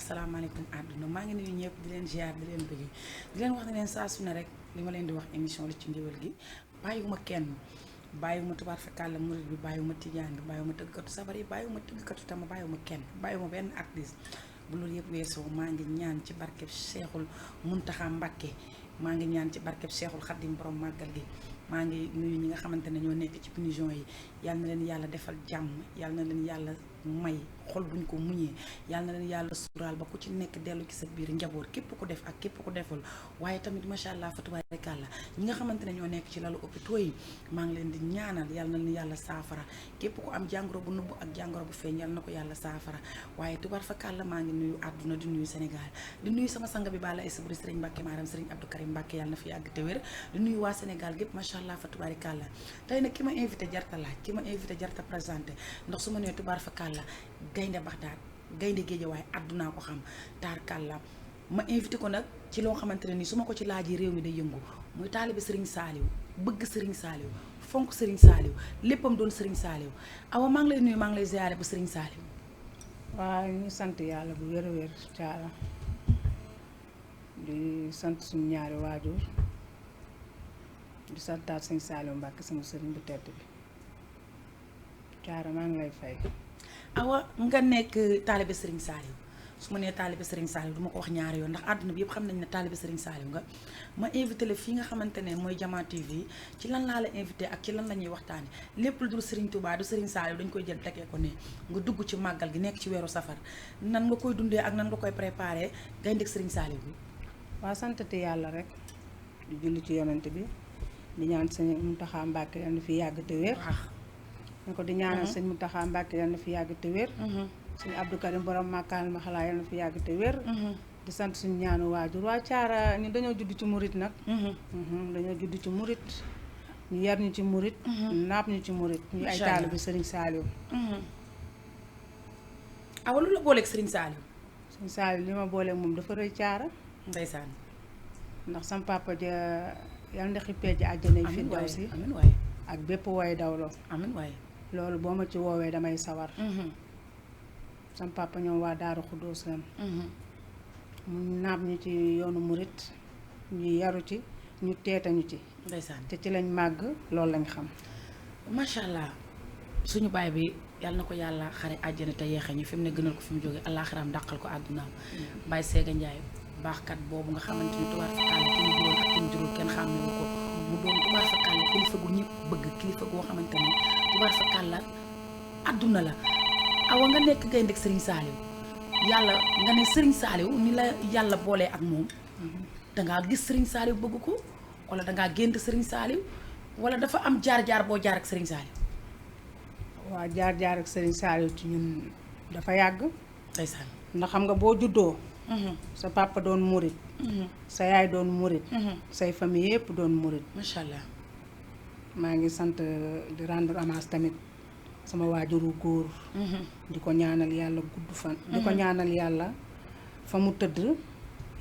asalaamaaleykum àdduna maa ngi nuyu ñëpp di leen ziar di leen bëgg di leen wax ne leen saa su ne rek li ma leen di wax émission li ci ngéwél gi bàyyiwuma kenn bàyyiwuma tubaar fakàlla murid bi bàyyiwuma tijaan bi bàyyiwuma tëggkatu sabar yi bàyyiwuma tëggkatu tama bàyyiwuma kenn bàyyiwuma benn artiste bu loolu yëpp weesoo maa ngi ñaan ci barkeb Seexul Muntaxa Mbàkke maa ngi ñaan ci barkeb Seexul Xaddim borom màggal gi maa ngi nuyu ñi nga xamante ne ñoo nekk ci prison yi yal na leen yàlla defal jàmm yal na leen yàlla may xol buñ ko muñee yal na leen yàlla suturaal ba ku ci nekk dellu ci sa biir njaboot képp ku def ak képp ku deful waaye tamit macha allah fatubaarikàlla ñi nga xamante ne ñoo nekk ci lalu hôpitaux yi maa ngi leen di ñaanal yal na leen yàlla saafara képp ku am jàngoro bu nubb ak jàngoro bu feeñ yal na ko yàlla saafara waaye tubaar fakàlla maa ngi nuyu àdduna di nuyu Sénégal di nuyu sama sang bi Balla Aïssa Boury Serigne Mbacke maaram Serigne Abdou Karim Mbacke yàlla na fi yàgg te wér di nuyu waa Sénégal gépp macha allah fatubaarikàlla tey nag ki ma invité jarta laaj ki ma invité jarta présenté ndax su ma nee tubaar fakàlla gaynde Baxdaad gaynde Géejawaay àddunaa ko xam taar kàlla ma invité ko nag ci loo xamante ne nii su ma ko ci laajee réew mi day yëngu muy taalibe Serigne Saliou bëgg Serigne Saliou fonk Serigne Saliou léppam doon Serigne Saliou awa maa ngi lay nuyu maa ngi lay ziyaare bu Serigne Saliou. waaw ñu sant yàlla bu wér a wér caala di sant suñu ñaari waajur di santaat Serigne Saliou Mbacke sama sëriñ bu tedd bi caara maa ngi lay fay. awa nga nekk taalibe Serigne Saliou su ma nee taalibe Serigne Saliou du ma ko wax ñaari yoon ndax àdduna bi yëpp xam nañ ne taalibe Serigne Saliou nga ma invité la fii nga xamante ne mooy Diama TV ci lan laa la invité ak ci lan la ñuy waxtaane lépp lu dul Serigne Touba du Serigne Saliou dañ koy jël tegee ko ne nga dugg ci màggal gi nekk ci weeru safar nan nga koy dundee ak nan nga koy préparé gaynde Serigne Saliou bi. waa santati yàlla rek di julli ci yonent bi di ñaan Sëñ Muntaxa Mbàkke yal na fi yàgg te wér. ne ko di ñaanal Sëñ Muntaxa Mbàkke yal na fi yàgg te wér. Sëñ Abdou Karim borom màkkaan ma xalaa yal na fi yàgg te wér. di sant suñu ñaanu waajur waa caara ñu dañoo judd ci murit nag. dañoo judd ci murit ñu yar ñu ci murit. naap ñu ci murit ñu ay taalibe Serigne Saliou. awa lu la booleeg Serigne Saliou. Serigne Saliou li ma booleeg moom dafa rëy caara. ndeysaan. ndax sam papa ja yal na xippee ji àjjana fi daw si. amiin waay ak bépp way dawloo. amiin waay. loolu boo ma ci woowee damay sawar. sam papa ñoom waa Daaru Xuddoos lan mu naab ñu ci yoonu murit ñu yaru ci ñu teetañu ci. ndeysaan te ci lañ màgg loolu lañ xam. macha allah suñu baay bi yàlla na ko yàlla xare àjjana te yeexe ñu fi mu ne gënal ko fi mu jógee àllaaxiraam dàqal ko àddunaam. Baye Séga Ndiaye baaxkat boobu nga xamante ni tubaar fakkaale ki mu juróon ak ki mu jurul kenn xàmmewu ko mu doon tubaar fakkaale kilifa gu ñëpp bëgg kilifa goo xamante ni tubaar fakkaale àdduna la. awa nga nekk gaynde ak Serigne Saliou yàlla nga ne Serigne Saliou ni la yàlla boolee ak moom dangaa gis Serigne Saliou bëgg ko wala dangaa gént Serigne Saliou wala dafa am jaar-jaar boo jaar ak Serigne Saliou. waa jaar-jaar ak Serigne Saliou ci ñun dafa yàgg. ndeysaan ndax xam nga boo juddoo. sa papa doon murit. sa yaay doon murit. say famille yépp doon murit. macha allah. maa ngi sant di rendre hommage tamit sama waajuru góor. di ko ñaanal yàlla gudd fan. di ko ñaanal yàlla fa mu tëdd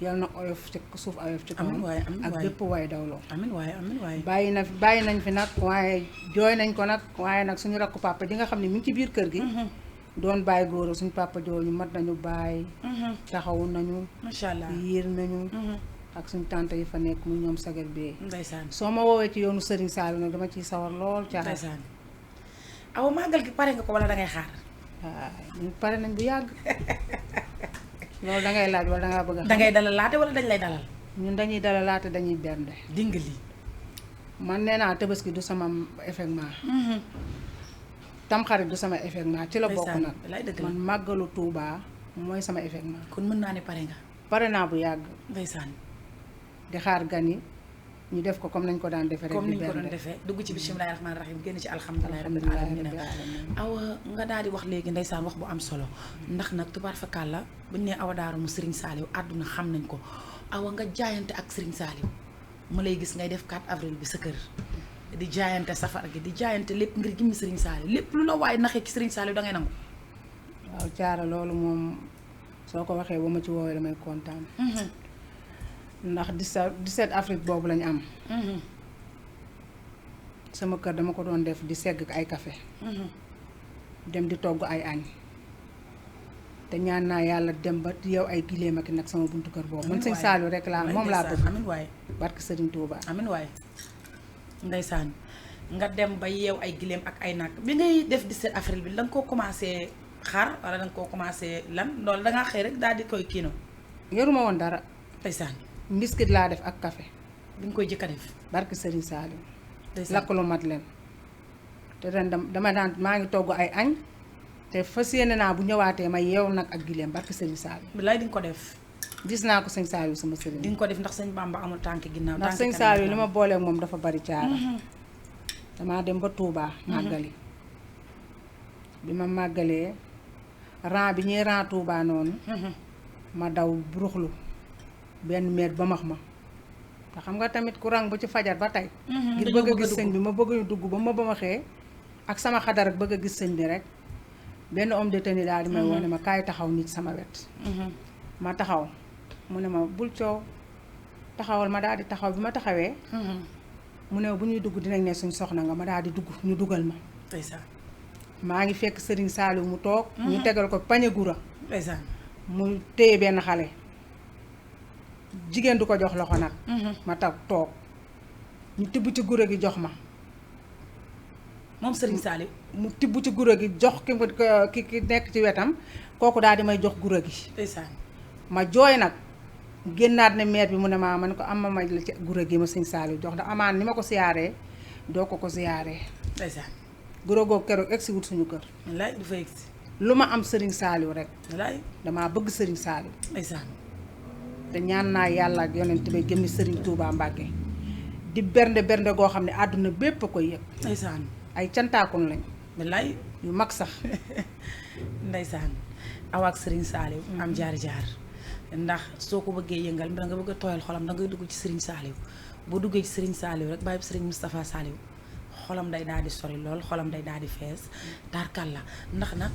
yal na oyof ci suuf oyof ci kawam. ak bépp way dawloo. amiin waaye amiin waaye. bàyyi nañ fi nag waaye jooy nañ ko nag waaye nag suñu rakku papa ji nga xam ne mi ngi ci biir kër gi. doon bàyyi góor suñu papa jooju mat nañu bàyyi. taxawu nañu. macha allah yiir nañu. ak suñu tante yi fa nekk mu ñoom sagar bee. ndeysaan soo ma woowee ci yoonu Serigne Saliou nag dama ciy sawar lool. ndeysaan awa màggal gi pare nga ko wala dangay xaar. waaw ñun pare nañ bu yàgg. loolu dangay laaj wala dangaa bëgg a. dangay dalal laate wala dañ lay dalal. ñun dañuy dalalaate dañuy bernde. dingali. man nee naa tabaski du sama effectivement. tamxarit du sama effectivement ci la bokk nag. man màggalu Tuubaa mooy sama effectivement. kon mën naa ne pare nga. pare naa bu yàgg. ndeysaan. di xaar gan yi ñu def ko comme nañ ko daan defee rek. comme niñ ko doon defee dugg ci bismillaahi rahmaani rahiim génn ci alhamdulillahi rabbil aalamiin. awa nga daal di wax léegi ndeysaan wax bu am solo ndax nag tubaar fakàlla buñ ne awa daaru mu Serigne Saliou àdduna xam nañ ko awa nga jaayante ak Serigne Saliou ma lay gis ngay def 4 avril bi sa kër di jaayante safar gi di jaayante lépp ngir jëmmi Serigne Saliou lépp lu la waaye naxee ci Serigne Saliou dangay nangu. waaw caara loolu moom soo ko waxee ba ma ci woowee damay kontaan. ndax 17 Afrique boobu lañu am. sama kër dama ko doon def di segg ay café. dem di togg ay añ. te ñaan naa yàlla dem ba yow ay gileem ak nag sama buntu kër boobu man sëñ Saliou rek laa moom laa bëgg amiin waay barke Sëriñ Touba amiin waay ndeysaan nga dem ba yeew ay gileem ak ay nag bi ngay def 17 avril bi da nga koo commencé xar wala da nga koo commencé lan loolu dangaa xëy rek daal di koy kiino yoruma woon dara ndeysaan mbiskit laa def ak café bi nga koy jëkk a def barke Sëriñ Saliou ndeysaan lakk lu mat leen te ren dama daan maa ngi togg ay añ te fas yéene naa bu ñëwaatee ma yeew nag ak gileem barke Sëriñ Saliou bilaay di nga ko def gis naa ko sëñ Saliou sama sëriñ di nga ko def ndax sëñ Bamba amul tànk ginnaaw ndax sëñ Saliou li ma booleeg moom dafa bari caara damaa dem ba Touba màggali bi ma màggalee ran bi ñuy ran Touba noonu ma daw buruxlu benn meer ba max ma te xam nga tamit ku rang ba ci fajar ba tey ngir bëgg a gis sëñ bi ma bëgg ñu dugg ba ma maxee ak sama xadar ak bëgg a gis sëñ bi rek benn homme de tenue daal di may woo ne ma kaay taxaw nit sama wet ma taxaw mu ne ma bul coow taxawal ma daal di taxaw bi ma taxawee mu ne bu ñuy dugg dinañ ne suñ soxna nga ma daal di dugg ñu dugal ma ndeysaan maa ngi fekk Sëriñ Saliou mu toog ñu tegal ko pañe gura ndeysaan mu téye benn xale jigéen du ko jox loxo nag ma taw toog ñu tibb ci gura gi jox ma moom Sëriñ Saliou mu tibb ci gura gi jox ki nekk ci wetam kooku daal di may jox gura gi ndeysaan ma jooy nag génnaat ne meer bi mu ne ma man ko am ma may la ci gura gi ma Sëñ Saliou jox ndax amaan ni ma ko siyaaree doo ko siyaaree ndeysaan gura googu keroog egsi wut suñu kër wallaay du fa egsi lu ma am Sëriñ Saliou rek wallaay damaa bëgg Sëriñ Saliou ndeysaan te ñaan naa yàlla ak yonent bi jëmmi Sëriñ Touba Mbàkke di bernde goo xam ne àdduna bépp a koy yëg ndeysaan ay cantaakun lañ wallaay yu mag sax ndeysaan aw ak Sëriñ Saliou am jaar-jaar ndax soo ko bëggee yëngal da nga bëgg a tooyal xolam da ngay dugg ci Sëriñ Saliou boo duggee ci Sëriñ Saliou rek bàyyi Sëriñ Moustapha Saliou xolam day daal di sori lool xolam day daal di fees tarkal la ndax nag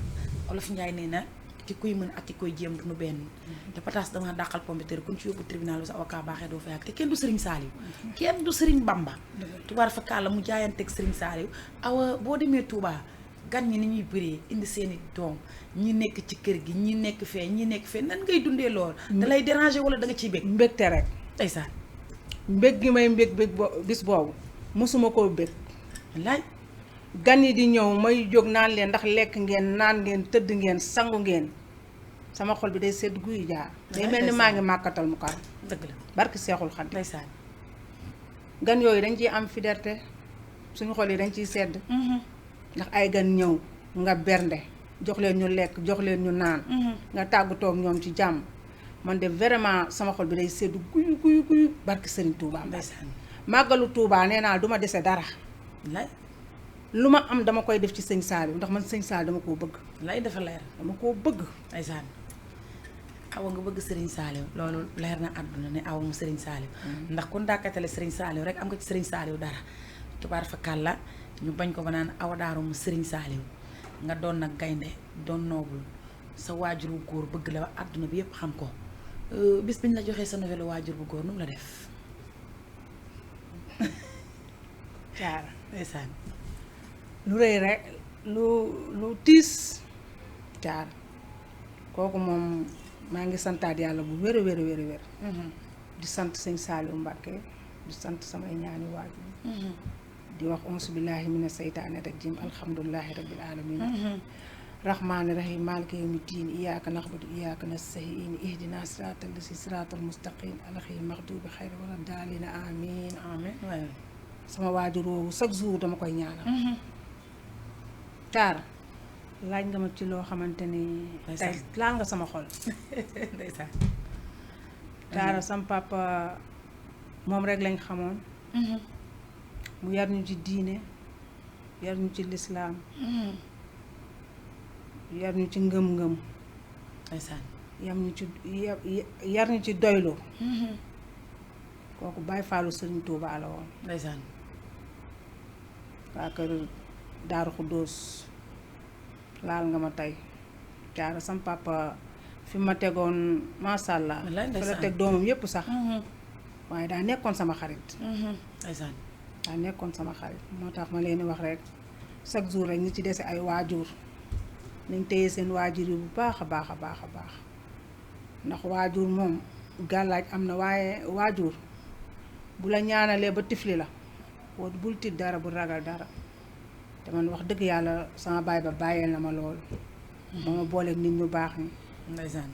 Olof Njaay nee na ki koy mën ak ki koy jéem du nu benn te pataas dama dàqal pompiteer kun ci yóbbu tribunal bi sa avocat baaxee doo fa yàgg te kenn du Sëriñ Saliou kenn du Sëriñ Bamba tubaar fa kàlla mu jaayanteeg Sëriñ Saliou awa boo demee Touba gan ñi ni ñuy bëree indi seeni doom ñi nekk ci kër gi ñi nekk fee ñi nekk fee nan ngay dundee lool da lay déranger wala da nga ciy bég mbégte rek ndeysaan mbég gi may mbég bis boobu mosuma koo bég wallaay gan yi di ñëw may jóg naan leen ndax lekk ngeen naan ngeen tëdd ngeen sangu ngeen sama xol bi day sedd guy jaar day mel ni maa ngi màkkatal mu karam dëgg la barki Seexul Xadiim ndeysaan gan yooyu dañ ciy am fierté suñu xol yi dañ ciy sedd ndax ay gan ñëw nga bernde jox leen ñu lekk jox leen ñu naan nga tàggatoo ak ñoom ci jàmm man de vraiment sama xol bi day sedd guy barki Sëriñ Touba ndeysaan màggalu Touba nee naa du ma dese dara wallaay lu ma am dama koy def ci Sëñ Saliou ndax man Sëñ Saliou dama koo bëgg wallaay dafa leer dama koo bëgg ndeysaan awa nga bëgg Sëriñ Saliou loolu leer na àdduna ne awa mu Sëriñ Saliou ndax kun dàkkatale Sëriñ Saliou rek am nga ci Sëriñ Saliou dara tubaar fa kàlla ñu bañ ko ba naan awa daaru mu Sëriñ Saliou nga doon nag gaynde doon noobul sa waajur bu góor bëgg la àdduna bi yépp xam ko bis bi ñu la joxee sa nouvelle waajur bu góor nu mu la def caara ndeysaan lu rëy rek lu tiis caara kooku moom maa ngi santaat yàlla bu wér a wér a wér a wér di sant Sëñ Saliou Mbàkke di sant samay ñaani waajur di wax onsu billaahi mina seytaane rajim alhamdulillahi rabbil alamin rahmaani rahim maaliki yawmi diin iyyaka na'budu wa iyyaka nasta'iin ihdina siraatal lazii siraatal mustaqiim alayhim maxduubi xayri wala daalina amiin amiin sama waajur woowu chaque jour dama koy ñaanal Taara laaj nga ma ci loo xamante ni tey laal nga sama xol ndeysaan Taara sama papa moom rek lañ xamoon mu yar ñu ci diine yar ñu ci lislaam yar ñu ci ngëm-ngëm ndeysaan yar ñu ci doylu kooku Baay Faalu Sëriñ Tuubaa la woon ndeysaan waa kër Daaru Xuddoos laal nga ma tey Caara sam papa fi ma tegoon masha Allah fa la teg doomam yépp sax waaye daa nekkoon sama xarit ndeysaan daa nekkoon sama xarit moo tax ma leen wax rek chaque jour rek ñi ci dese ay waajur nañ téye seen waajur yi bu baax a baax a baax a baax ndax waajur moom gàllaaj am na waaye waajur bu la ñaanalee ba tifli la bul tiit dara bu ragal dara te man wax dëgg yàlla sama baay ba bàyyeel na ma loolu moo ma booleeg nit ñu baax ñi ndeysaan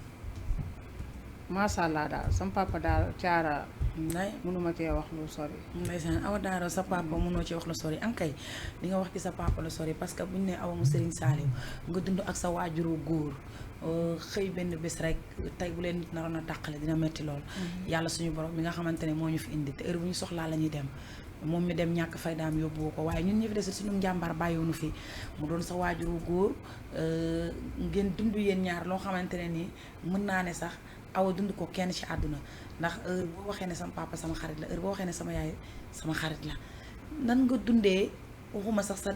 macha allah daal sama papa daal caara nday mënuma cee wax lu sori ndeysaan Awa Daaro sa papa mënoo ci wax lu sori ankay li nga wax ci sa papa lu sori parce que buñu ne Awa mu Serigne Saliou nga dund ak sa waajuru góor xëy benn bés rek tey bu leen nit naroon a tàqale dina metti lool yàlla suñu borom mi nga xamante ne moo ñu fi indi te heure bu ñu soxlaa la ñuy dem moom mi dem ñàkk faydaam yóbbu ko waaye ñun ñi fi des suñu njàmbaar bàyyiwunu fi mu doon sa waajuru góor ngeen dund yéen ñaar loo xamante ne nii mën naa ne sax Awa dund ko kenn ci àdduna ndax heure boo waxee ne sama papa sama xarit la heure boo waxee ne sama yaay sama xarit la nan nga dundee waxuma sax sa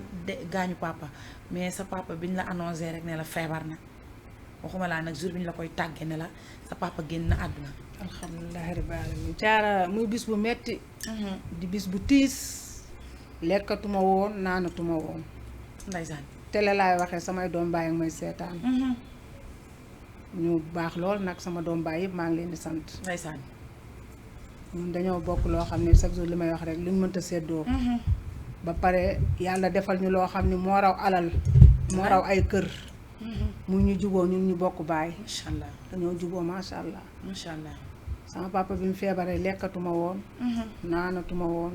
gaañu papa mais sa papa biñ la annoncé rek ne la feebar na waxuma laa nag jour bi ñu la koy tàggee ne la sa papa génn na àdduna. alhamdulilah rabbil alamin caara muy bis bu metti di bis bu tiis lekkatuma woon naanatuma woon ndeysaan tele laay waxee samay doom baay ak may seetaan ñu baax lool nag sama doom baay yëpp maa ngi leen di sant ndeysaan ñun dañoo bokk loo xam ne chaque jour li may wax rek luñ mënta séddoo ba pare yàlla defal ñu loo xam ne moo raw alal moo raw ay kër mu ñu juboo ñun ñu bokk baay macha allah dañoo juboo macha allah macha allah sama papa bi mu feebaree lekkatuma woon naanatuma woon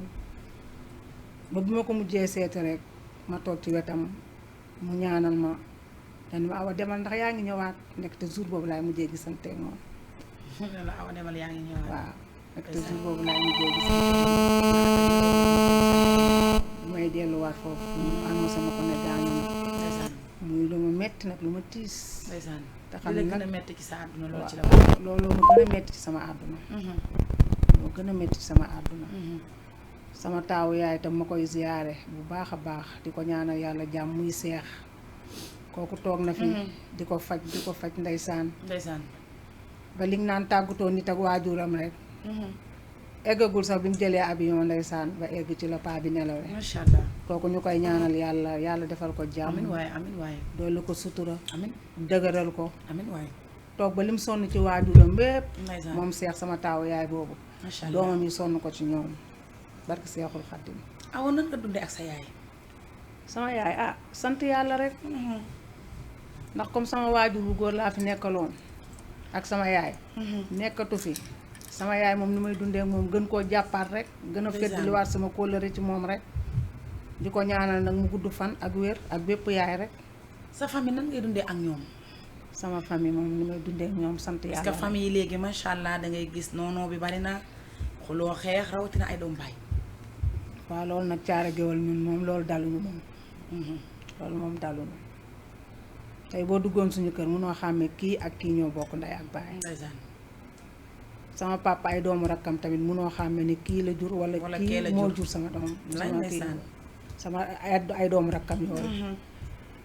ba bi ma ko mujjee seeti rek ma toog ci wetam mu ñaanal ma dan ma Awa demal ndax yaa ngi ñëwaat nekk te jour boobu laay mujjee gisante ak moom la Awa demal yaa ngi ñëwaat waaw nekk te jour boobu laay mujjee gisante may delluwaat foofu am ma sama ko ne gaañu na muy lu ma metti nag lu ma tiis ndeysaan te xam li ne la gën a nag metti ci sa àdduna loolu ci la loolu ma gën a metti ci sama àdduna moo gën a metti ci sama àdduna sama taawu yaay tam ma koy ziyaare bu baax a baax di ko ñaanal yàlla jàmm muy seex kooku toog na fi di ko faj ndeysaan ndeysaan ba li naan tàggutoo nit ak waajuram rek eggagul sax bi mu jëlee avion ndeysaan ba egg ci la paa bi nelawee macha allah kooku ñu koy ñaanal yàlla defal ko jàmm amin waaye amin waaye dolli ko sutura amin dëgëral ko amin waaye toog ba lim sonn ci waajuram bépp ndeysaan moom seex sama taawu yaay boobu macha allah doomam yi sonn ko ci ñoom barki seexul xaddim Awa nan nga dundee ak sa yaay sama yaay sant yàlla rek ndax comme sama waajur bu góor laa fi nekkaloon ak sama yaay nekkatu fi sama yaay moom ni may dundee moom gën koo jàppaat rek gën a feddliwaat sama kóllëre ci moom rek di ko ñaanal nag mu gudd fan ak wér ak bépp yaay rek sa famille nan ngay dundee ak ñoom sama famille moom ni may dundee ak ñoom sant yàlla parce que famille yi léegi macha allah da ngay gis noonoo bi bari na xuloo xeex rawatina ay doom baay waaw loolu nag caara géwal ñun moom loolu daluñu moom loolu moom daluñu tey boo duggoon suñu kër mënoo xàmmee kii ak kii ñoo bokk ndey ak baay ndeysaan sama papa ay doomu rakkam tamit mënoo xàmmee ni kii la jur wala kii moo jur sama doom sama ay doomu rakkam yooyu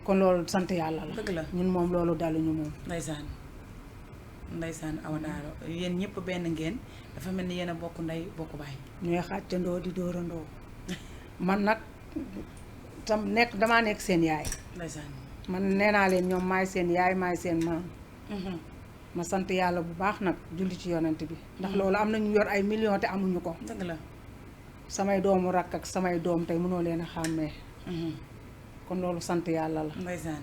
kon loolu sant yàlla la dëgg la ñun moom loolu daluñu moom ndeysaan Awa Daaro yéen ñëpp benn ngeen dafa mel ni yéen a bokk ndey bokk baay ñooy xàccandoo di dóorandoo man nag damaa nekk seen yaay ndeysaan man nee naa leen ñoom maay seen yaay maay seen maam ma sant yàlla bu baax nag julli ci yonent bi ndax loolu am na ñu yor ay millions te amuñu ko dëgg la samay doomu rakk ak samay doom tey mënoo leen a xàmmee kon loolu sant yàlla la ndeysaan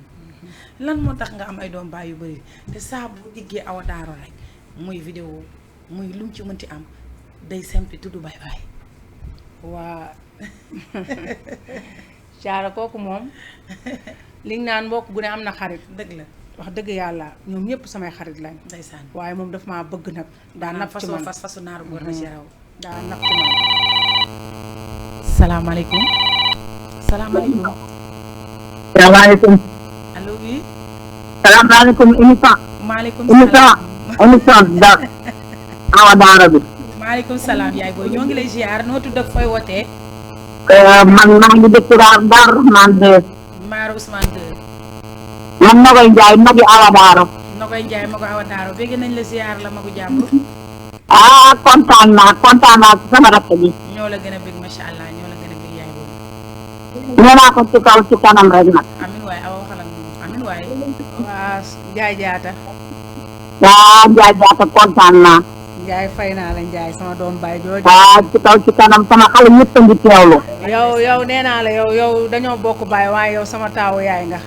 lan moo tax nga am ay doom baay yu bari te saa bu diggee Awa Daaro rek muy vidéo muy lu mu ci mënti am day simpi tudd baay baay waa caara kooku moom liñ naan mbokk bu ne am na xarit dëgg la wax dëgg yàlla ñoom ñëpp samay xarit lañ ndeysaan waaye moom daf maa bëgg nag daa napp ci man fasu naaru góor na ci raw daa napp ci man salaamaaleykum salaamaaleykum salaamaaleykum. allo oui. salaamaaleykum émission. maaleykum salaam émission da Awa Daaro bi. maaleykum salaam yaay booy ñoo ngi lay ziar noo tudd ak fooy wootee. man maa ngi dëkk Daaru Rahman 2. Mara Ousmane 2. man Nogoy Ndiaye magi Awa Daaro. Nogoy Ndiaye magu Awa Daaro bëgg nañ la ziar la magu jàmbur. kontaan naa ci sama rakk bi. ñoo la gën a bëgg macha allah ñoo la gën a bëgg yaay booy. nee naa ko ci kaw ci kanam rek nag. amin waaye Awa waxal ak moom amin waaye. Njaay jaata. waaw Njaay jaata kontaan naa. Njaay fay naa la Njaay sama doom baay jooju. waaw ci kaw ci kanam sama xale ñëpp a ngi teewlu. yow nee naa la yow dañoo bokk baay waaye yow sama taawu yaay nga.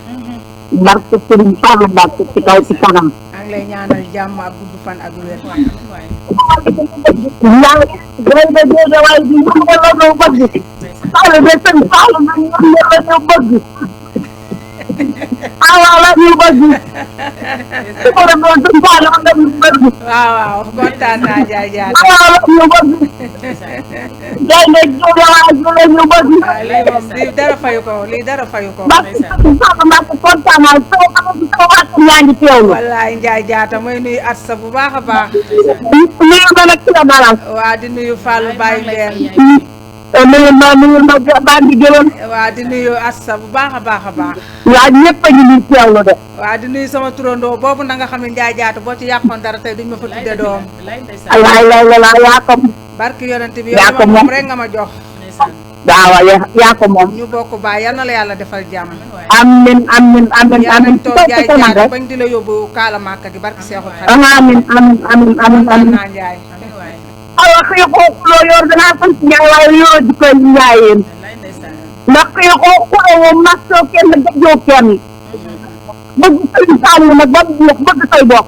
barke Sëriñ Fallu Mbàkke ci kaw ci kanam. maa ngi lay ñaanal jàmm ak gudd fan ak wér. ñaan gërëm nga jóge waaye bi ñu ne la ñu bëgg. Fallu de sëñ Fallu na ñu ne la ñu bëgg. waaw la ñu bëgg. su ko defoon sëñ Fallu na ñu bëgg. waaw kontaan naa Njaay jaata. waaw la ñu bëgg. jaay nga jóge waaye ñu la ñu bëgg. waaw lii moom lii dara fayu ko. barke sëñ Fallu Mbàkke kontaan naa sama wàcc yaa ngi teewlu. wallaay Njaay jaata mooy nuyu Atsa bu baax a baax. nuyu ma nag ci la dalal. waa di nuyu Fallou Baye Mbène. nuyu ma bandi gëlëm. waa di nuyu Atsa bu baax a baax a baax. waa ñëpp a ngi nii teewlu de. waa di nuyu sama turandoo boobu na nga xam ne Njaay jaata boo ci yàqoon dara tey duñ ma fa tudde doom. alaay la yaa ko. barki yonent bi yaa ko yow moom moom. rek nga ma jox. waaw yaa ko moom. ñu bokk baay yal na la yàlla defal jàmm. amiin yàlla nañ toog Njaay ci kanam jaata rek. bañ di la yóbbu Kaala Màkka gi barki Seexul Xadiim. amiin naa Njaay. awa xëy xooxuloo yor danaa sant Njaay waaye yoroo di koy njaayeen ndax xëy xooxuloo moom mastoo kenn dajoo kenn bëgg sëñ Saliou nag ba mu jeex bëgg say bokk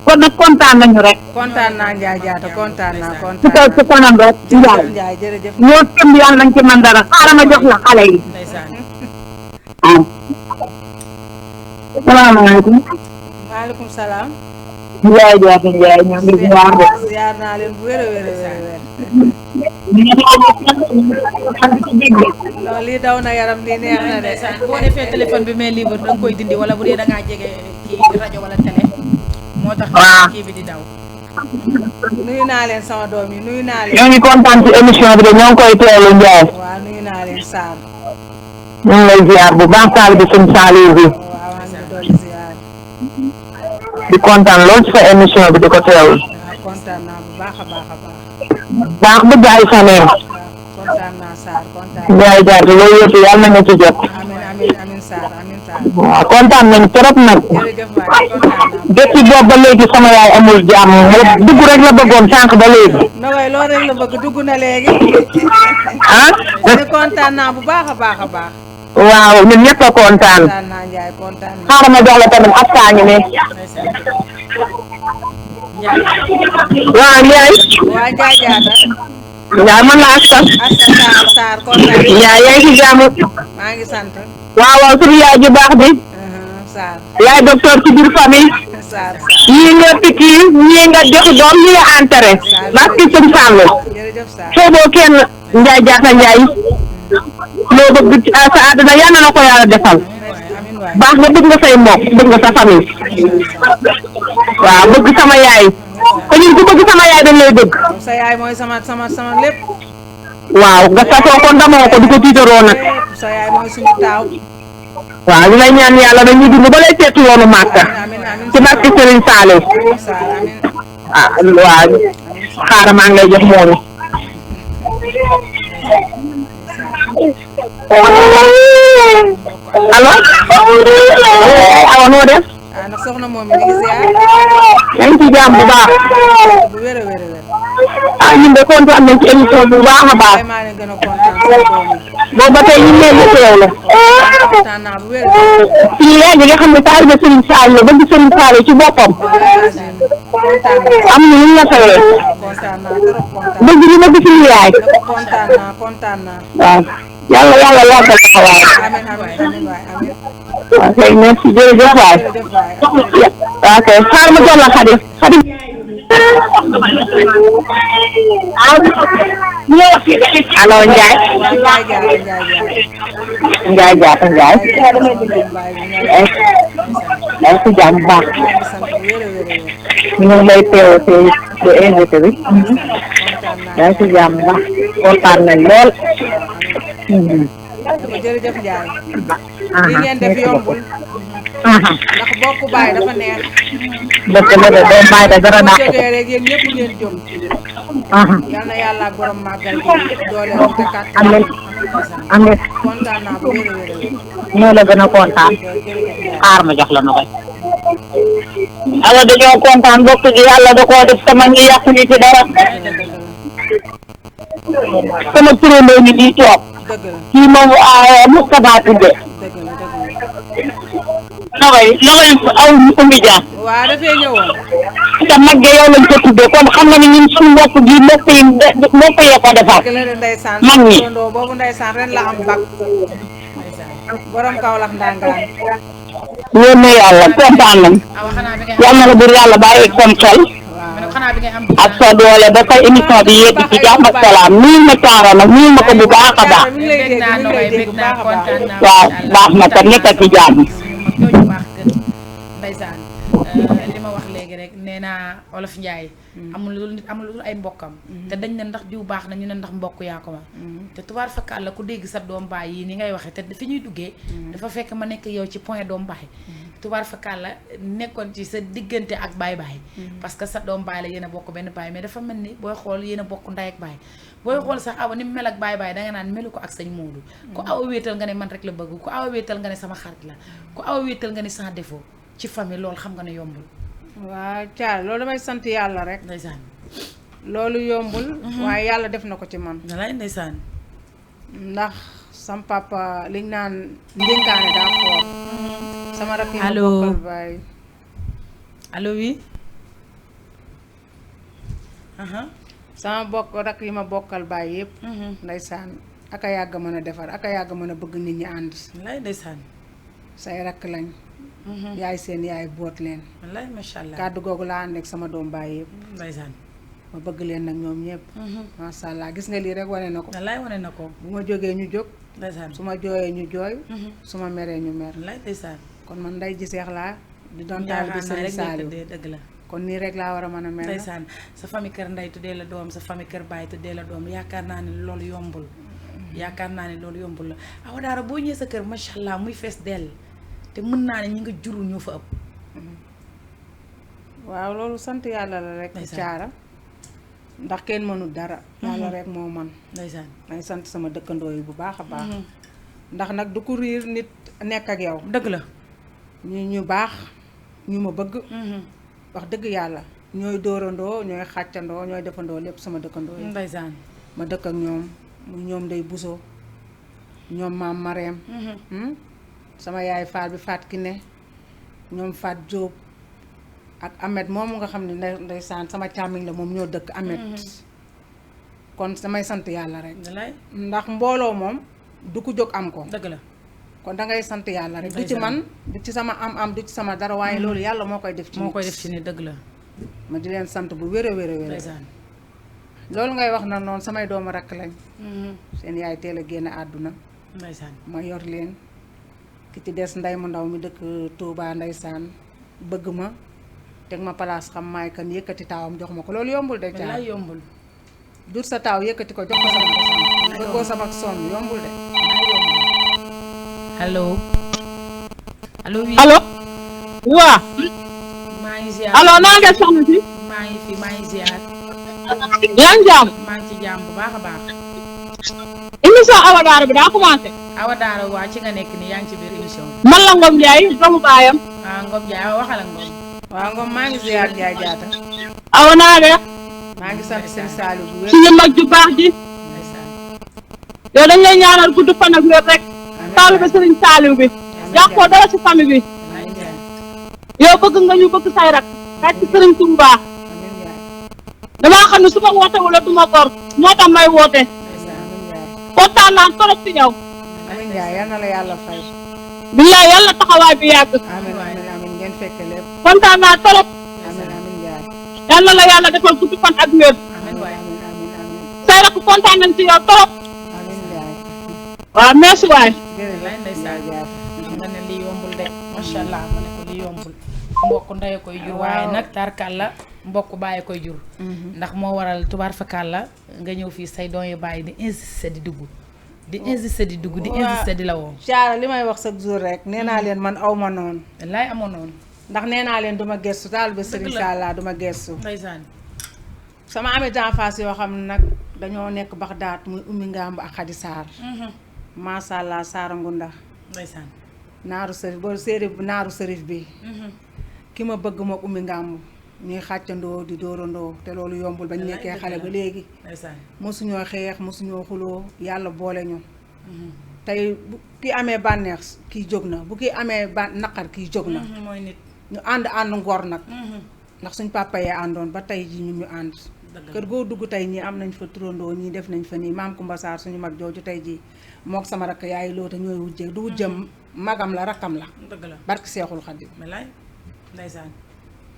kon nag kontaan nañu rek kontaan naa Njaay jaata kontaan naa ci kontaan kaw ci kanam rek Njaay Njaay jërëjëf. ñoo tëmb yàlla nañ ci man dara xaaral ma jox la xale yi salaamaaleykum maaleykum salaam. Njaay jaata Njaay ñoo ngi ziar de ziar naa leen bu wér a wér a wér. non lii daw na yaram lii neex na de. boo defee téléphone bi mais libre da nga koy dindi wala bu dee da ngaa jege kii rajo wala télé moo tax kii bi di daw. nuyu naa leen sama doom yi nuyu naa leen. ñoo ngi kontaan ci émission bi de ñoo ngi koy teewlu Njaay waaw nuyu naa leen Sarr. ñu ngi lay ziar bu baax taal bi suñ Saliou bi waaw maa ngi dolli ziar. di kontaan lool ci sa émission bi di ko teewlu waaw kontaan naa bu baax a baax a baax. baax bëgg ay faneem waaw kontaan naa Sarr kontaan. Njaay jaata loolu yëpp yàlla na nga ci jot amiin Sarr amiin Sarr. waaw kontaan nañ trop nag jërëjëf waay kontaan naa. depuis boobu ba léegi sama yaay amul jàmm dugg rek la bëggoon sànq ba léegi na way loolu rek la bëgg dugg na léegi. ah di kontaan naa bu baax a baax a baax. waaw ñun ñëpp a kontaan kontaan naa Njaay kontaan naa. xaaral ma jox la tamit ak saa ngi ne waaw Njaay waa Njaay jaata. Njaay man la askan Assa Sarr kontaan naa. Njaay yaa ngi ci jàmm maa ngi sant. waaw suñu yaay ju baax bi Sarr yaay docteur ci biir famille Sarr ñii nga pikki ñii nga jox doom ñii nga enterré barke sëñ Fallou jërëjëf Sarr. xeeboo kenn Njaay jaata Njaay loo bëgg ci sa àdduna yal na ko yàlla defal amiin waay baax nga bëgg nga say mbokk bëgg nga sa famille waaw bëgg sama yaay ko ñun ku bëgg sama yaay dañ lay bëgg sa yaay mooy sama lépp. waaw nga sasoo ko ndamoo ko di ko tiitaroo nag sa yaay mooy suñu taaw. waaw li lay ñaan yàlla na ñu dund ba lay seetu yoonu Màkka amiin amiin ci barke Serigne Saliou Sarr amiin. ah waaw xaaral maa ngi lay jox moomu allo awa noo def ndax soxna moom mi ngi ziar. yaa ngi ci jàmm bu baax bu wér a wér a wér. ñun de kontaan nañ ci émission bu baax a baax maa leen gën a kontaan sama doom yi. boobu ba tey ñu ngi leen di teewlu kontaan naa bu wér a wér. suñu yaay ji nga xam ne taalibe Serigne Saliou la bëgg Serigne Saliou ci boppam kontaan naa am na ñu la fayee kontaan naa trop kontaan. bëgg li ma gis suñu yaay kontaan naa kontaan naa. waaw yàlla yàggal taxawaay amiin amiin waay amiin. waaw kay merci jërëjëf waay jërëjëf waay. waaw kay xaar ma jox la Xadi allo Ndiaye Njaay jaata Ndiaye jaata Ndiaye yaa ngi si jàmm bu baax ñu ngi lay teew te invité bi yaa ngi si jàmm bu baax kontaan nañ lool jërëjëf Njaay li ngeen def yombul ndax bokk baay dafa neex dëgg la de doom baay da dara dàq jógee rek yéen ñëpp ngeen jóg yal na yàlla ak borom màggal gi dooleel te kàttan amiin amiin kontaan naa bu wér a wér ñoo la gën a kontaan jërëjëf xaar ma jox la na koy ala dañoo kontaan bokk gi yàlla da koo def sama ñi yàqu ñu ci dara sama turandoo ni di toog dëgg la kii moom Moustapha tudde dëgg la na koy aw Oumy Dia waaw dafay ñëwoon te mag ge yow lañ ko tuddee kon xam nga ni ñun suñu mbokk gi mbokk yi ko defar dëgg la ndeysaan mag ñi turandoo boobu ndeysaan ren la am bak borom Kaolack ndangaan wóor na yàlla kontaan nañ awa xanaa bi ngay yal na la bur yàlla bàyyi ak sam xel am xanaa bi ngay am ak sa doole ba sa émission bi yegg ci jàmm ak salaam nuyu ma caara nag nuyu ma ko bu baax a baax mi ngi lay dégg mi ngi lay dégg bu baax a baax waaw baax na te nekk ci jàmm jooju baax kër ndeysaan li ma wax léegi rek nee naa Olof Njaay amul lu nit amul lu ay mbokkam te dañ ne ndax diw baax na ñu ne ndax mbokk yaa ko ma te tubaar fakkaat la ku dégg sa doom baay yi ni ngay waxee te fi ñuy duggee dafa fekk ma nekk yow ci point doom baay tubaar fakkaat la nekkoon ci sa diggante ak baay parce que sa doom baay la yéen a bokk benn baay mais dafa mel ni booy xool yéen a bokk ndey ak baay booy xool sax awa ni mu mel ak baay danga naan melu ko ak sëñ Moodu ku awa wéetal nga ne man rek la bëgg ku awa wéetal nga ne sama xarit la ku awa wéetal nga ne sans défaut ci famille loolu xam nga ne yombul waaw Thiar loolu damay sant yàlla rek ndeysaan loolu yombul waaye yàlla def na ko ci man dalay ndeysaan ndax sam papa liñ naan ndénkaane daa xool sama rakk yi ma allo bokkal baay allo oui sama rakk yi ma bokkal baay yëpp ndeysaan ak a yàgg mën a defar ak a yàgg mën a bëgg nit ñi ànd wallaay ndeysaan say rakk lañ yaay seen yaay boot leen wallaay macha allah kàddu googu laa ànd ak sama doom baay yëpp ndeysaan ma bëgg leen nag ñoom ñëpp macha allah gis nga lii rek wane na ko wallaay wane na ko bu ma jógee ñu jóg ndeysaan su ma jooyee ñu jooy su ma meree ñu mer wallaay ndeysaan kon man nday ji seex laa di doon taal bi Sëriñ Saaliw dëgg la kon nii rek laa war a mën a mel ndeysaan sa famille kër ndey tuddee la doom sa famille kër baay tuddee la doom yaakaar naa ne loolu yombul yaakaar naa ne loolu yombul la Awa Daara boo ñëwee sa kër macha allah muy fees dell te mën naa ne ñi nga jurul ñoo fa ëpp waaw loolu sant yàlla la rek caara ndax kenn mënul dara yàlla rek moo man ndeysaan may sant sama dëkkandoo yi bu baax a baax ndax nag du ko riir nit nekk ak yow dëgg la ñu baax ñu ma bëgg wax dëgg yàlla ñooy dóorandoo ñooy xàccandoo ñooy defandoo lépp sama dëkkandoo yi ndeysaan ma dëkk ak ñoom muy ñoom day buso ñoom maam Mareem sama yaay faat bi faat ki ne ñoom faat Jóob ak Amet moomu nga xam ne ndeysaan sama càmmiñ la moom ñoo dëkk Amet kon samay sant yàlla rek ndax mbooloo moom du ko jóg am ko dëgg la kon dangay sant yàlla rek du ci man du ci sama am du ci sama dara waaye loolu yàlla moo koy def ci moo koy def ci ni dëgg la ma di leen sant bu wér a wér a wér loolu ngay wax na noonu samay doomu rakk lañ seen yaay teel a génn àdduna ndeysaan ma yor leen ki ci des nday mu ndaw mi dëkk Touba ndeysaan bëgg ma teg ma place xam maay kan yëkkati taawam jox ma ko loolu yombul de caa yombul jur sa taaw yëkkati ko jox ko sama ko bëggoo sama sonn yombul de allo allo oui allo waa maa ngi ziar allo naa nga soxna si maa ngi fi maa ngi ziar yaa ngi jàmm maa ngi ci jàmm bu baax a baax émission Awa Daara bi daa commencé Awa Daara waa ci nga nekk ni yaa ngi ci biir émission bi man la Ngom Ndiaye doomu baayam Ngom Ndiaye waxal ak Ngom waaw Ngom maa ngi ziar Ndiaye jaata Awa naa def maa ngi sant seen Saliou bu wér suñu mag ju baax ji yow dañ lay ñaanal gudd fan ak wér rek taalibe Sëriñ Saliou bi yàqoo dara ci famille bi yow bëgg nga ñu bëgg say rak kat ci Sëriñ Touba damaa xam ne su ma woote wala du ma gor moo tax may woote kontaan naa trop ci yow amiin Ndiaye yal na la yàlla fay billaay yàlla taxawaay bi yàgg amiin amiin amiin ngeen fekk lépp kontaan naa trop amiin amiin Ndiaye yal na la yàlla defal gudd fan ak wér amiin amiin amiin say rak kontaan nañ ci yow trop amiin Ndiaye waaw merci waay jërëjëf ndeysaan xam nga ne lii yombul de macha allah ma ne ko lii yombul mbokk ndey koy jur waaye nag tarkal la mbokk bàyyi koy jur ndax moo waral tubaar fakal la nga ñëw fii say doom yi bàyyi di insister di dugg di insister di dugg di insister di la woo Thiara li may wax chaque jour rek nee naa leen man aw ma noonu laay amoon noonu ndax nee naa leen duma gestu taal ba Sëriñ Sall duma gestu ndeysaan sama amee d'enfance yoo xam ne nag dañoo nekk Baxdaat muy Oumy Ngamb ak Khady Sarr macha allah Saara Ngunda ndeysaan naaru sërif boo séeri naaru sërif bi ki ma bëgg ma ummi ngàmb ñuy xàccandoo di dóorandoo te loolu yombul bañ nekkee xale ba léegi mosuñoo xeex mosuñoo xuloo yàlla boole ñu tey bu ki amee bànneex kii jóg na bu ki amee naqar kii jóg na mooy nit ñu ànd ngor nag ndax suñ papa yee àndoon ba tey ji ñu ànd kër goo dugg tey ñii am nañ fa turandoo ñii def nañ fa nii maam Kumba Sarr suñu mag jooju tey ji mook sama rakk yaay loota ñooy wujjee du wujjam magam la rakkam la barki Seexul Xadim ndeysaan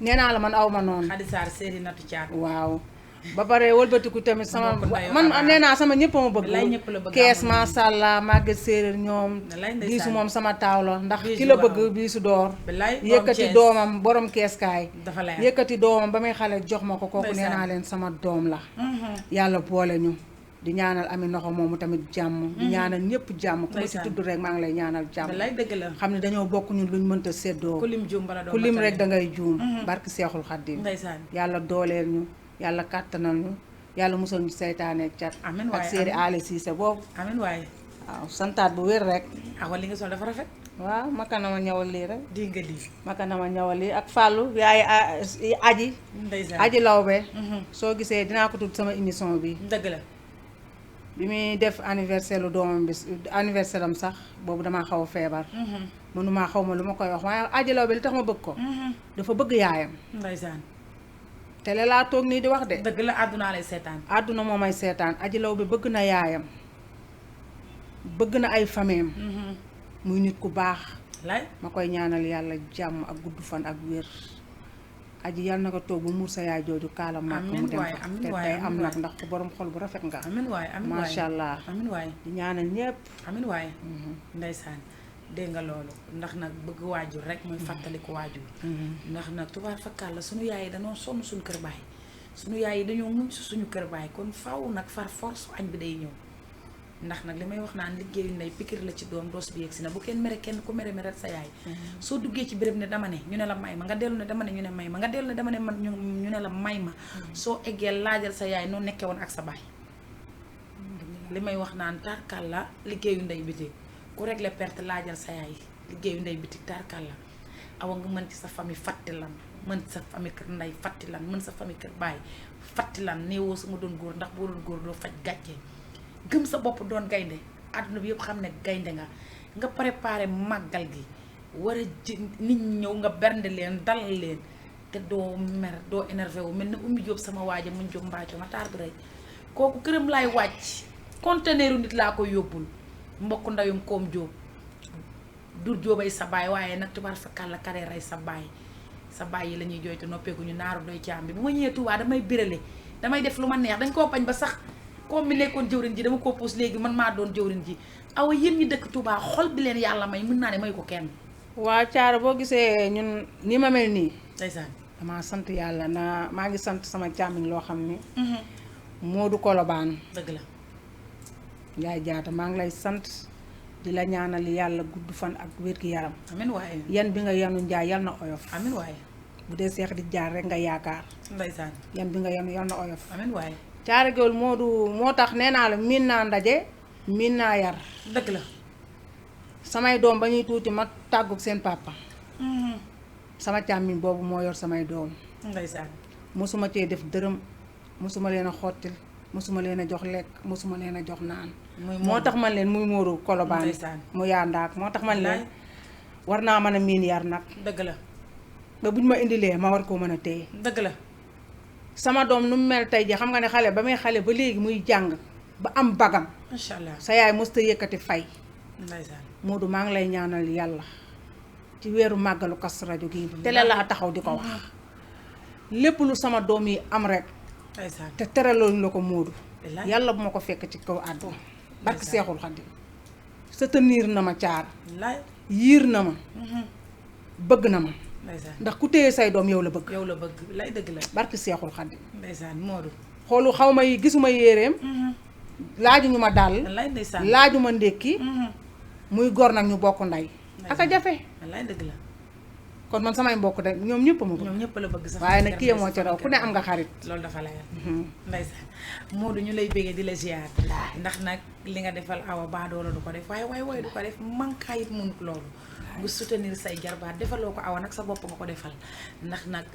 nee naa la man aw ma noonu Xadi Sarr séeri natu caat waaw ba pare wëlbatiku tamit sama man nee naa sama ñëpp ma bëgg kees masha Allah màgget séeréer ñoom biisu moom sama taaw la ndax ki la bëgg biisu door yëkkati doomam borom keeskaay yëkkati doomam ba muy xale jox ma ko kooku nee naa leen sama doom la yàlla boole ñu di ñaanal ami noxo moomu tamit jàmm di ñaanal ñëpp jàmm ku ma si tudd rek maa ngi lay ñaanal jàmm xam ne dañoo bokk ñun luñ mënta séddoo ku lim rek dangay juum barki Seexul Xaddim yàlla dooleel ñu yàlla kàttanal ñu yàlla musal ñu seytaane ak cat ak séeri aale siise boobu amiin waay waaw santaat bu wér rek li nga sol dafa rafet waaw maka na ma ñawal lii rek di nga lii maka na ma ñawal lii ak Fallou yaay aji lawbe soo gisee dinaa ko tudd sama émission bi dëgg la bi muy def anniversaire lu doomam bi anniversaire am sax boobu damaa xaw a feebar mënumaa xaw ma lu ma koy wax waaye aji lawbe li tax ma bëgg ko dafa bëgg yaayam ndeysaan tele laa toog nii di wax de dëgg la àdduna lay seetaan àdduna moo may seetaan aji lawbe bëgg na yaayam bëgg na ay fameem muy nit ku baax ma koy ñaanal yàlla jàmm ak gudd fan ak wér aji yàlla na ko toog bu muur sa yaay jooju kaala màkk mu dem te tey am nag ndax ku borom xol bu rafet nga masha Allah di ñaanal ñépp amiin waay ndeysaan dégg nga loolu ndax nag bëgg waajur rek mooy fàttaliku waajur ndax nag tubaar fakkaat la suñu yaay yi dañoo sonn suñu kër baay suñu yaay yi dañoo muñ si suñu kër baay kon faaw nag far force añ bi day ñëw ndax nag li may wax naan liggéeyu ndey pikir la ci doom doos bi yegg si na bu kenn mere kenn ku mere mere sa yaay soo duggee ci béréb ne dama ne ñu ne la may ma nga dellu ne dama ne ñu ne may ma nga dellu ne dama ne man ñu ne la may ma soo eggee laajal sa yaay noo nekkee woon ak sa baay li may wax naan tarkal la liggéeyu ndey bitig ku réglé perte laajal sa yaay liggéeyu ndey bitig tarkal la awa nga mën ci sa famille fatti lan mën sa famille kër ndey fatti lan mën sa famille kër baay fatti lan néewoo su ma doon góor ndax boo doon góor doo faj gàcce gëm sa bopp doon gaynde àdduna bi yëpp xam ne gaynde nga préparé màggal gi war a nit ñi ñëw nga bernde leen dalal leen te doo mer doo énervé wu mel ne Oumy Diop sama waaja muñ jóg mbaaco ma taar bi rek kooku këram laay wàcc conteneeru nit laa ko yóbbul mbokk ndayum koom Diop dur jóobay sa baay waaye nag tubaar fakkal la karee rey sa baay yi la ñuy jooytu noppeeku ñu naaru doy caam bi bu ma ñëwee Touba damay birale damay def lu ma neex dañ koo bañ ba sax comme mi nekkoon jëwrin ji dama ko puus léegi man maa doon jëwrin ji awa yéen ñi dëkk Touba xol bi leen yàlla may mën naa ne may ko kenn waa Caara boo gisee ñun ni ma mel nii ndeysaan damaa sant yàlla maa ngi sant sama càmmiñ loo xam ne Moodu Kolobaan dëgg la Njaay Jaata maa ngi lay sant di la ñaanal yàlla gudd fan ak wér-gi-yaram amiin waaye yan bi nga yanu Njaay yal na oyof amiin waaye bu dee seex di jaar rek nga yaakaar ndeysaan yan bi nga yanu yal na oyof amiin waaye Caara Géwél moo tax nee naa la miin naa ndaje miin naa yar dëgg la samay doom ba ñuy tuuti ma tàgguk seen papa sama càmmiñ boobu moo yor samay doom ndeysaan mosuma cee def dërëm mosuma leen a xottil mosuma leen a jox lekk mosuma leen a jox naan moo tax man leen muy Moodu Kolobaan mu yaandaak moo tax man leen war naa mën a miin yar nag dëgg la ba buñ ma indilee ma war koo mën a téye dëgg la sama doom nu mu mel tey ji xam nga ne xale ba muy xale ba léegi muy jàng ba am bagam macha allah sa yaay mosta yëkkati fay ndeysaan Moodu maa ngi lay ñaanal yàlla ci weeru màggalu Kazu Rajab gi tele laa taxaw di ko wax lépp lu sama doom yi am rek ndeysaan te teraloon la ko Moodu yàlla bu ma ko fekk ci kaw àdduna barki Seexul Xadiim soutenir na ma Caar yiir na ma bëgg na ma ndax ku téye say doom yow la bëgg lay dëgg la barki Seexul Xadiim ndeysaan Moodu xoolu xaw ma yi gisuma yéreem laaju ñu ma dàll laaju ma ndékki muy gor nag ñu bokk ndey aka jafe lay dëgg la kon man samay mbokk de ñoom ñëpp ma bëgg ñoom ñëpp la bëgg sax waaye nag kii moo ci raw ku ne am nga xarit loolu dafa leer ndeysaan Moodu ñu lay bégee di la ziar ndax nag li nga defal awa baadoola du ko def waaye du ko def mankaayit mënut loolu nga soutenir say jarbaat defaloo ko awa nag sa bopp nga ko defal ndax nag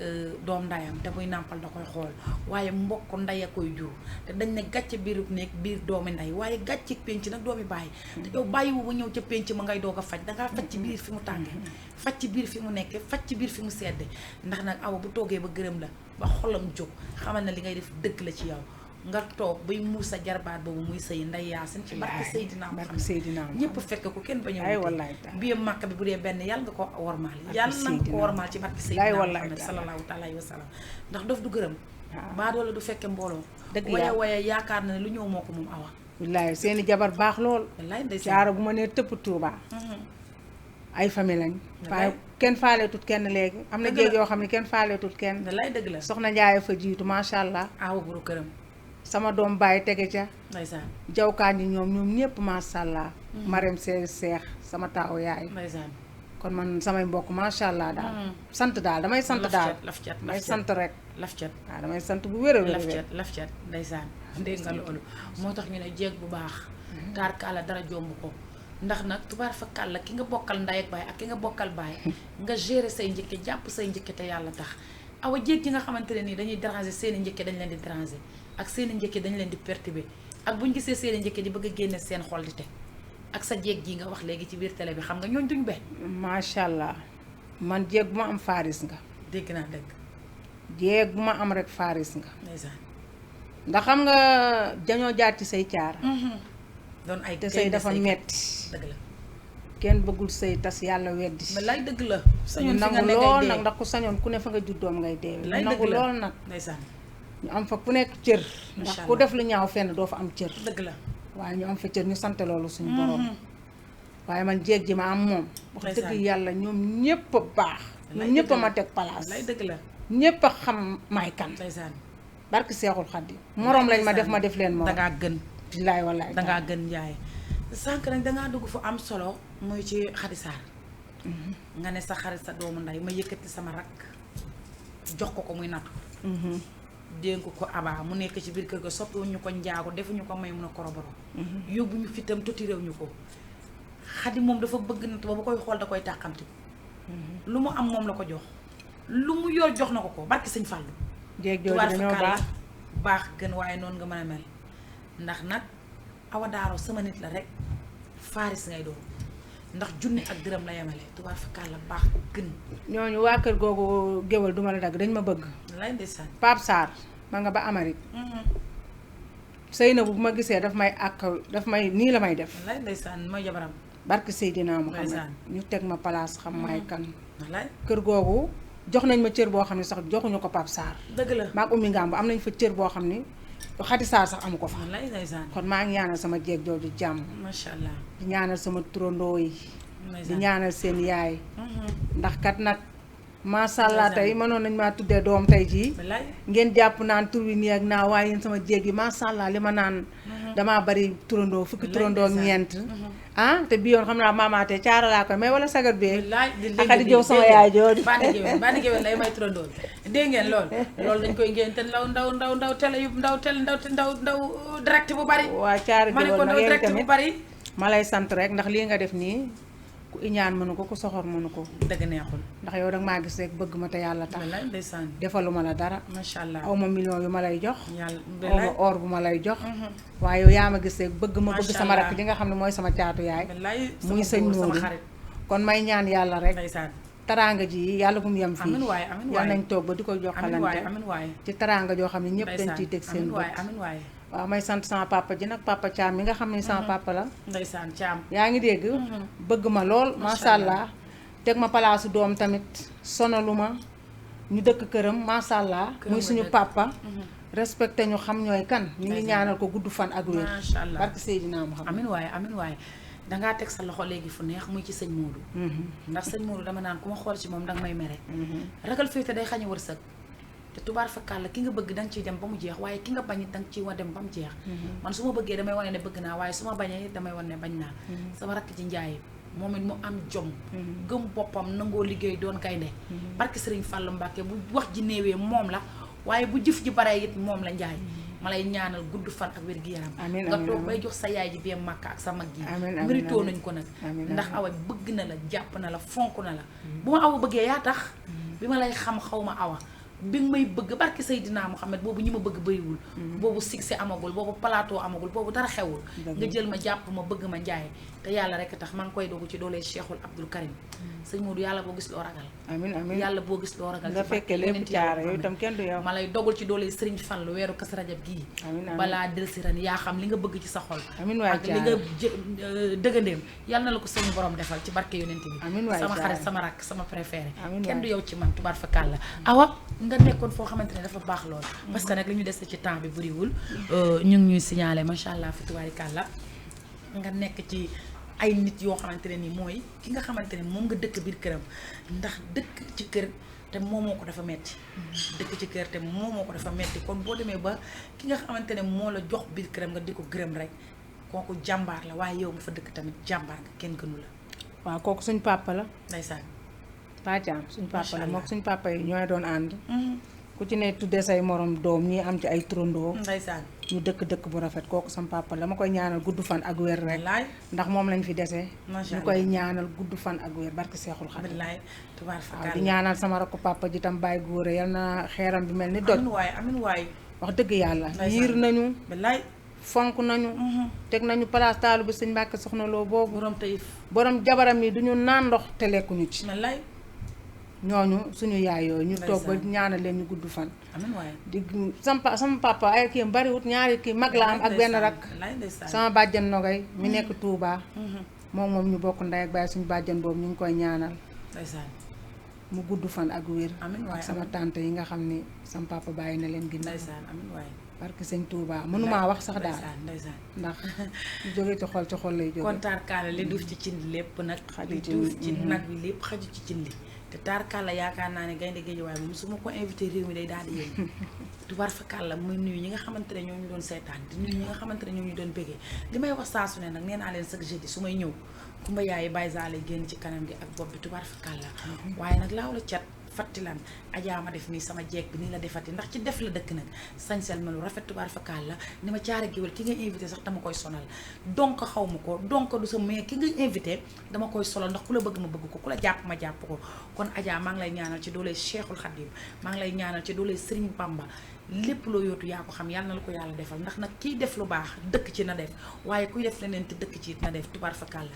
doom ndayam te muy nàmpal da koy xool waaye mbokk nday a koy jur te dañ ne gàcce biiru nekk biir doomi nday waaye gàcce pénc nag doomi bàyyi te yow bàyyiwu ba ñëw ca pénc ma ngay doog a faj dangaa faj ci biir fi mu tànge faj ci biir fi mu nekke faj ci biir fi mu sedde ndax nag awa bu toogee ba gërëm la ba xolam jóg xamal na li ngay def dëgg la ci yow nga toog bay muur sa jarbaat boobu muy sëy nday yaasin ci barke Seydina Muhammad ñëpp fekk ko kenn ba ñëw bi màkk bi bu dee benn yàlla nga ko wormaal yàlla na nga ko wormaal ci barke Seydina Muhammad sallallahu alayhi wa sallam ndax dof du gërëm baa doola du fekke mbooloo waya yaakaar na ne lu ñëw moo ko moom awa wallaay seeni jabar baax lool jaara bu ma nee tëpp Tuuba ay famille lañ waaye kenn faaleetut kenn léegi am na jéeg yoo xam ne kenn faaleetut kenn lay dëgg la soxna Njaay fa jiitu macha allah awa buru këram sama doom bàyyi tege ca ndeysaan jawkaan yi ñoom ñëpp macha allah marem seex sama taaw yaay ndeysaan kon man samay mbokk macha allah daal sant daal damay sant daal damay sant rek lafcat waaw damay sant bu wér a wér lafcat ndeysaan dégg nga loolu moo tax ñu ne jéeg bu baax taar kaala dara jomb ko ndax nag tubaar fa kàlla ki nga bokkal nday ak baay ak ki nga bokkal baay nga gérer say njëkke jàpp say njëkke te yàlla tax awa jéeg yi nga xamante ne nii dañuy déranger seeni njëkke dañ leen di déranger ak seeni njëkke dañ leen di perturber ak buñu gisee seeni njëkke di bëgg a génne seen xol di teg ak sa jéeg ji nga wax léegi ci biir télé bi xam nga ñooñ duñ benn macha allah man jéeg bu ma am faaris nga dégg naa dëgg jéeg bu ma am rek faaris nga ndeysaan ndax xam nga dañoo jaar ci say caar doon ay te sëy dafa metti dëgg la kenn bëggul sëy tas yàlla weddi ba lay dëgg la sañoon nangu lool nag ndax ku sañoon ku ne fa nga juddoom ngay deewe nangu lool nag ndeysaan ñu am fa ku nekk cër ndax ku def lu ñaaw fenn doo fa am cër dëgg la waaye ñu am fa cër ñu sant loolu suñu borom waaye man jéeg ji ma am moom wax dëgg yàlla ñoom ñépp a baax ñoom ñépp a ma teg place lay dëgg la ñépp a xam may kan ndeysaan barki Seexul Xadiim moroom lañ ma def leen moom dangaa gën billaay wallaay dangaa gën njaay sànq nag dangaa dugg fu am solo muy ci Khady Sarr nga ne sa xarit sa doomu nday ma yëkkati sama rakk jox ko muy nattu dénk ko Aba mu nekk ci biir kër ga soppiwuñu ko njaago defuñu ko may mun a koroboro yóbbu ñu fitam tuuti réew ñu ko Khady moom dafa bëgg natt ba bu koy xool da koy tàqamti lu mu am moom la ko jox lu mu yor jox na ko barki sëñ Fallou jéeg jooju dañoo baax gën waaye noonu nga mën a mel ndax nag Awa Daaro sama nit la rek faaris ngay doon ndax junni ak dërëm la yemale tubaar fakkaat la baax gën ñooñu waa kër googu géwal duma la dagg dañ ma bëgg lay ndeysaan Pape Sarr ma nga ba Amérique sëy na bu ma gisee daf may nii la may def lay ndeysaan mooy jabaram barke Seydina Muhammad ñu teg ma place xam may kan kër googu jox nañ ma cër boo xam ne sax joxuñu ko Pape Sarr dëgg la maag Oumy Ngamb am nañ fa cër boo xam ni Khady Sarr sax amu ko fa kon maa ngi ñaanal sama jeeg jooju jàmm macha allah di ñaanal sama turandoo yi di ñaanal seen yaay ndax kat nag macha allah tey mënoon nañ maa tuddee doom tey jii ngeen jàpp naan tur wi nii ak naa waaye yéen sama jéeg yi macha allah li ma naan damaa bari turandoo fukki turandoo ak ñeent te bii yoon xam naa maamaatee caara laa koy may wala sagar bee ak Khady Diop sama yaay jooju bandi géwél lay may turandoo dégg ngeen loolu dañ koy ngeen te ndaw télé yu ndaw direct bu bari waa caara ma ne ko ndaw direct bu bari ma lay sant rek ndax lii nga def nii ku iñaan mënu ko ku soxor mënu ko dëgg neexul ndax yow danga maa gis rek bëgg ma te yàlla tax ndeysaan defaluma la dara macha allah aw ma million yu ma lay jox yàlla aw ma or bu ma lay jox waaye yow yaa ma gis rek bëgg ma bëgg sama rakk ji nga xam ne mooy sama caatu yaay muy sëñ Moodu kon may ñaan yàlla rek taraanga ji yàlla bu mu yem fii yàlla nañ toog ba di ko joxalante ci taraanga joo xam ne ñëpp dañ ciy teg seen bët waaw may sant sama papa ji nag papa Thiam mi nga xam ne sama papa la ndeysaan Thiam yaa ngi dégg bëgg ma lool macha allah teg ma palaasu doom tamit sonalu ma ñu dëkk këram macha allah muy suñu papa respecté ñu xam ñooy kan ñu ngi ñaanal ko gudd fan ak wér barke Seydina Muhammad amin waaye dangaa teg sa loxo léegi fu neex muy ci sëñ Moodu ndax sëñ Moodu dama naan ku ma xool ci moom danga may mere ragal féete day xañe wërsëg te tubaar fakkaat la ki nga bëgg danga ciy dem ba mu jeex waaye ki nga bañ it danga ciy wa dem ba mu jeex man su ma bëggee damay wane ne bëgg naa waaye su ma bañee damay wane ne bañ naa sama rakk ci njaay moom it mu am jom gëm boppam nangoo liggéey doon gaynde barke Sëriñ Fàllu Mbàkke bu wax ji néewee moom la waaye bu jëf ji bare it moom la njaay ma lay ñaanal gudd fan ak wér gi yaram amiin nga amiin toog bay jox sa yaay ji bee màkk ak sa mag ji amiin amiin méritoo nañ ko nag amiin ndax awa bëgg na la jàpp na la fonk na la bu ma awa bëggee yaa tax bi ma lay xam xaw ma awa bi nga may bëgg barki Seydina Muhammad boobu ñi ma bëgg bëriwul boobu succès amagul boobu plateau amagul boobu dara xewul nga jël ma jàpp ma bëgg ma njaay te yàlla rek tax maa ngi koy dogu ci doolee Cheikhul Abdul Karim sëñ Modou yàlla boo gis loo ragal amiin amiin yàlla boo gis loo ragal nga fekkee lépp caare yow itam kenn du yow ma lay dogul ci doolee Sëriñ Fallu weeru Kazu Rajab gii balaa delsi ren yaa xam li nga bëgg ci sa xol amiin waay ak li nga dëggandeem yàlla na la ko sëñ borom defal ci barke yonent bi amiin waay sama xarit sama rakk sama préféré amiin kenn du waay yow ci man tubaar fa kàlla awa nga nekkoon foo xamante ne dafa baax lool parce que nag li ñu dese ci temps bi bëriwul ñu ngi ñuy signalé macha allah fi tubaari kàlla nga nekk ci ay nit yoo xamante ne ni mooy ki nga xamante ne moom nga dëkk biir këram ndax dëkk ci kër te moomoo ko dafa metti dëkk ci kër te moomoo ko dafa metti kon boo demee ba ki nga xamante ne moo la jox biir këram nga di ko gërëm rek kooku jàmbaar la waaye yow mu fa dëkk tamit jàmbaar nga kenn gënu la waaw kooku suñ papa la ndeysaan Pàccaam suñ papa la Macha mook Allah. suñ papa yi ñooy doon ànd ku ci ne tuddee say morom doom ñi am ci ay turandoo ndeysaan ñu dëkk bu rafet kooku sam papa la ma koy ñaanal gudd fan ak wér rek wallaay ndax moom lañ fi desee Macha ñu Allah. koy ñaanal gudd fan ak wér barki Seexul Xadiim wallaay tubaar fa waaw di kàlla ñaanal sama rakku papa ji tam bàyyi góore yal na xeeram bi mel ni doj amin waay wax dëgg yàlla Ndeysaan. yiir nañu wallaay fonk nañu teg nañu place taalu bi sëñ Mbàkke Soxna Lo boobu borom tayif borom jabaram yi duñu naan ndox te lekkuñu ci wallaay ñooñu suñu yaay yooyu ñu toog ba Ndeysaan. ñaanal leen ñu gudd fan amin waay di sama papa ay kii bariwut ñaari kii mag la am ak benn rak wallaay ndeysaan sama bàjjan Nogay mi nekk Touba moom ñu bokk ndey ak baay suñu bàjjan boobu ñu ngi koy ñaanal ndeysaan mu gudd fan ak wér Amiin waay, ak sama amiin. tante yi nga xam ni sama papa bàyyi na leen ginnaaw ndeysaan amin waay parce que sëñ Touba mënumaa wax sax daal ndeysaan ndeysaan ndax ñu jógee ci xol lay jóge kon taarkaala li duuf ci cin lépp nag Xaju li ci duuf ci mhm. nag bi lépp xaju ci cin li te taarkaala yaakaar naa ne gaynde géej waaye moom su ma ko invité réew mi day daal di yéen tubaar fa kàlla muy nuyu ñi nga xamante ne ñoo ñu doon seetaan di nuyu ñi nga xamante ne ñoo ñu doon bëggee li may wax saa su ne nag nee naa leen chaque jeudi su may ñëw kumba yaay bàyyi zaale génn ci kanam gi ak bopp bi tubaar fa kàlla waaye nag laaw la cat fattilan ajaa ma def nii sama jeeg bi nii la defati ndax ci def la dëkk nag sañsel ma lu rafet tubaar fa kàlla ni ma caara géwél ki nga invité sax dama koy sonal donc xaw ma ko donc du sa mais ki nga invité dama koy solal ndax ku la bëgg ma bëgg ko ku la jàpp ma jàpp ko kon ajaa maa ngi lay ñaanal ci doole Cheikhul Khadim maa ngi lay ñaanal ci doole Serigne Bamba lépp loo yootu yaa ko xam yàlla na la ko yàlla defal ndax nag kiy def lu baax dëkk ci na def waaye kuy def leneen te dëkk ci it na def tubaar fa kàlla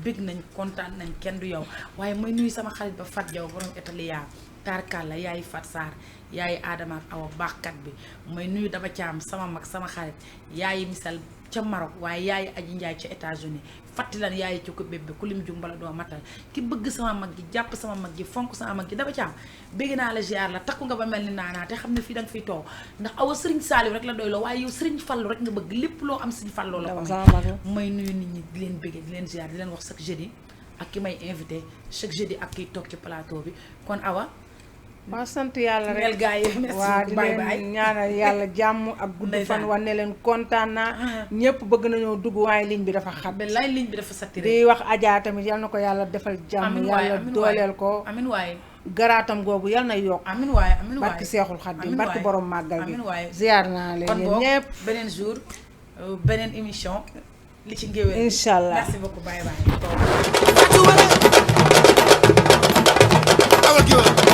bég nañ kontaan nañ kenn du yow waaye may nuyu sama xarit ba Fat Jaw borom Italia taarkalla yaay Fat Sarr yaay Adama ak Awa baaxkat bi may nuyu dama caam sama mag sama xarit yaay misal ca Maroc waaye yaay Aji Njaay ca États-Unis fàttilan yaay ci ko bébé ku lim jum bala doo matal ki bëgg sama mag gi jàpp sama mag gi fonk sama mag gi dama caam bégg naa la ziar la takku nga ba mel ni naanaa te xam ne fii danga fiy toog ndax Awa Sëriñ Saaliw rek la doy loo waaye yow Sëriñ Fallu rek nga bëgg lépp loo am Sëriñ Fallu la ko sama mag la may nuyu nit ñi di leen béggee di leen ziar di leen wax chaque jeudi ak ki may invité chaque jeudi ak kiy toog ci plateau bi kon Awa waaw sant yàlla mel rek gaa yi merci waa di bye bye leen ñaanal yàlla jàmm ak gudd fan Ndeysaan. wane leen kontaan naa ñëpp bëgg nañoo dugg waaye ligne bi dafa xat billaay ligne bi dafa saturé di wax Adja tamit yal na ko yàlla defal jàmm amin waay yàlla amin dooleel ko amin waay garaatam googu yal na yokk amin waay amin waay barki Seexul Xaddim Amin barki waay. borom màggal gi Amin waay. ziar naa leen kon yéen boog ñëpp beneen jour beneen émission li ci ngéwél incha allah merci beaucoup bye bye Awa Guewel